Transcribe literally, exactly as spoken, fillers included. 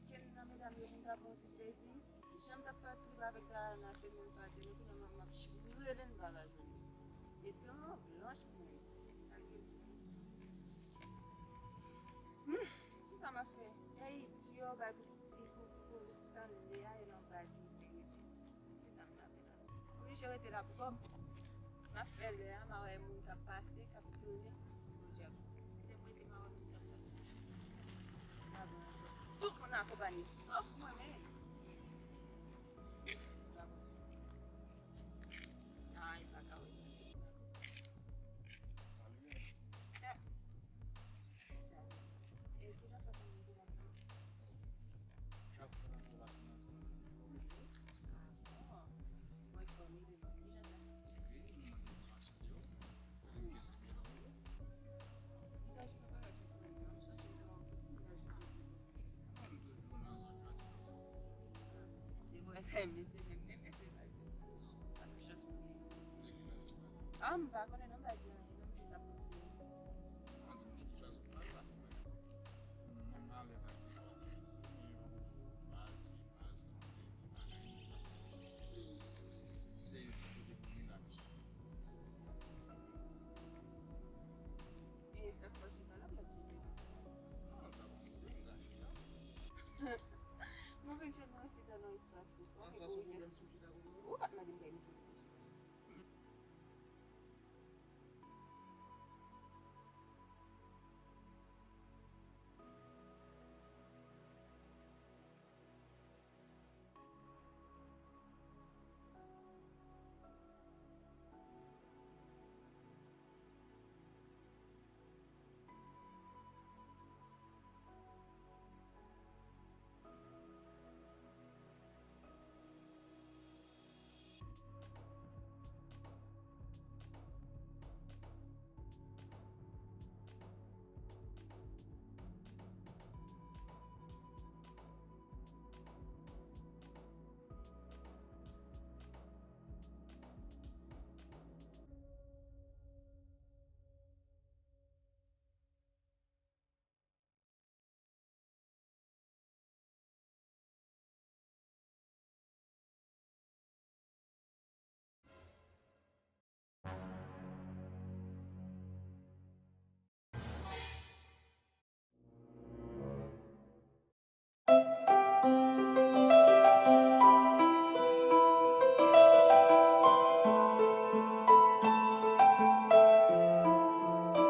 Kenn nan medam yo vin ta pran ti plezi. Jan m t ap fè trip avèk Dayana, se moun pa di, men kounye a m ap rele m pa ka jwenn li. E tan an blanch pou mwen. Sa ki Hmm, kisa m ap fè? Ey, Dyo bay pou ti fi pou pou pou tande a e nan baz li te rete. Kisa m ta fè la? Oblije rete la pou kò m. M ap fè lè a, m a wè moun k ap pase, k ap tounen. Podyab. Kite m rete, m a wè moun k ap pase. M a bon. Tout moun akonpanye, sòf mwen menm. M a bon. Ay, pa ka wè. Salut. Sa. Sa. E ki jan fè konnen ki la? Chak fwa nan relasyon nan zòn. Ah, bon. Mwen fòme de mwen. Ki jan fè? Epi, nou nan relasyon yo. Mwen se byen nan yo. Vizaj mwen pa ka te konnen, non, m sonje lè w nan zòn. Ah, m toujou nan zòn yo, ti mesye. E mwen, se mesye, menm, menm mesye, pa gen. Pa gen chans pou li. Nèg ki nan zòn nan. Ah, m pa konnen.